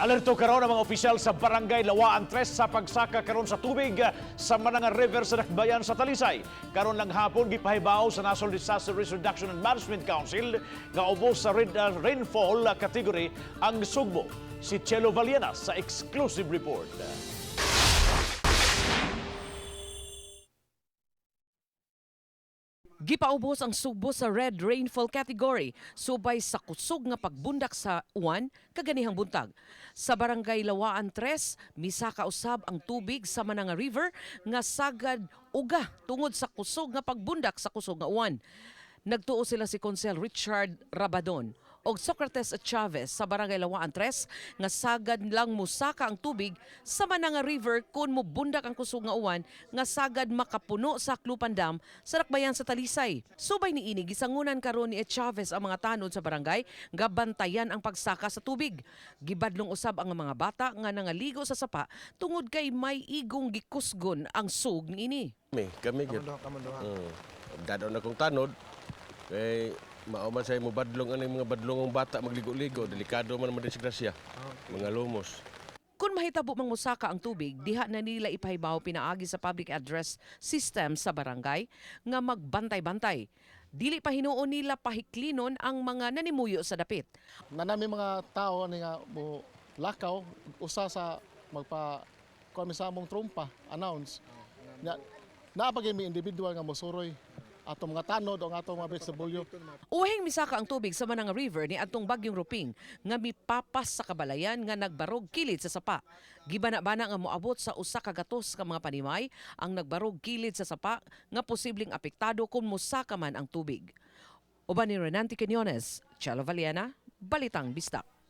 Alerto karon ang mga opisyal sa Barangay Lawaan 3 sa pagsaka karon sa tubig sa Mananga River sa Dakbayan sa Talisay. Karon lang hapon, gipahibaw sa National Disaster Risk Reduction and Management Council nga ubos sa red rainfall category ang Sugbo. Si Chelo Valianas sa exclusive report. Gipaubos ang Sugbo sa red rainfall category subay sa kusog nga pagbundak sa uwan kaganihang buntag. Sa Barangay Lawaan 3, misaka usab ang tubig sa Mananga River nga sagad uga tungod sa kusog nga pagbundak sa kusog nga uwan. Nagtuo sila si Konsehal Richard Rabadon og Socrates Chavez sa Barangay Lawaan 3 nga sagad lang musaka ang tubig sa Mananga River kung mubundak ang kusog nga uwan nga sagad makapuno sa Klupan Dam sa Dakbayan sa Talisay. Subay niini, gisangunan karon ni Chavez ang mga tanod sa barangay nga bantayan ang pagsaka sa tubig. Gibadlong usab ang mga bata nga nangaligo sa sapa tungod kay may igong gikusgon ang sug niini. Kami, kami gyud. Dado na kong tanod kay mao man say mo badlong ani mga badlongong bata magligo-ligo, delikado man man disgrasya. Mga lumos. Kung mahitabo mang musaka ang tubig, diha na nila ipahibaw pinaagi sa public address system sa barangay nga magbantay-bantay. Dili pa hinuon nila pahiklinon ang mga nanimuyo sa dapit. Na nami mga tao ani nga mo lakaw usa sa magpa kuan mi sa among trumpa announce nya naa pa gyud mi individual nga mosuroy atong mga tanod o ang atong mga vegetable. Uhing misaka ang tubig sa Mananga River ni adtong bagyong Ruping nga mipapas sa kabalayan nga nagbarog kilid sa sapa. Gibana-bana nga moabot sa 100 ka mga panimay ang nagbarog kilid sa sapa nga posibleng apektado kung mosaka man ang tubig. Uban ni Renante Quinones, Chelo Valiana, Balitang Bisdak.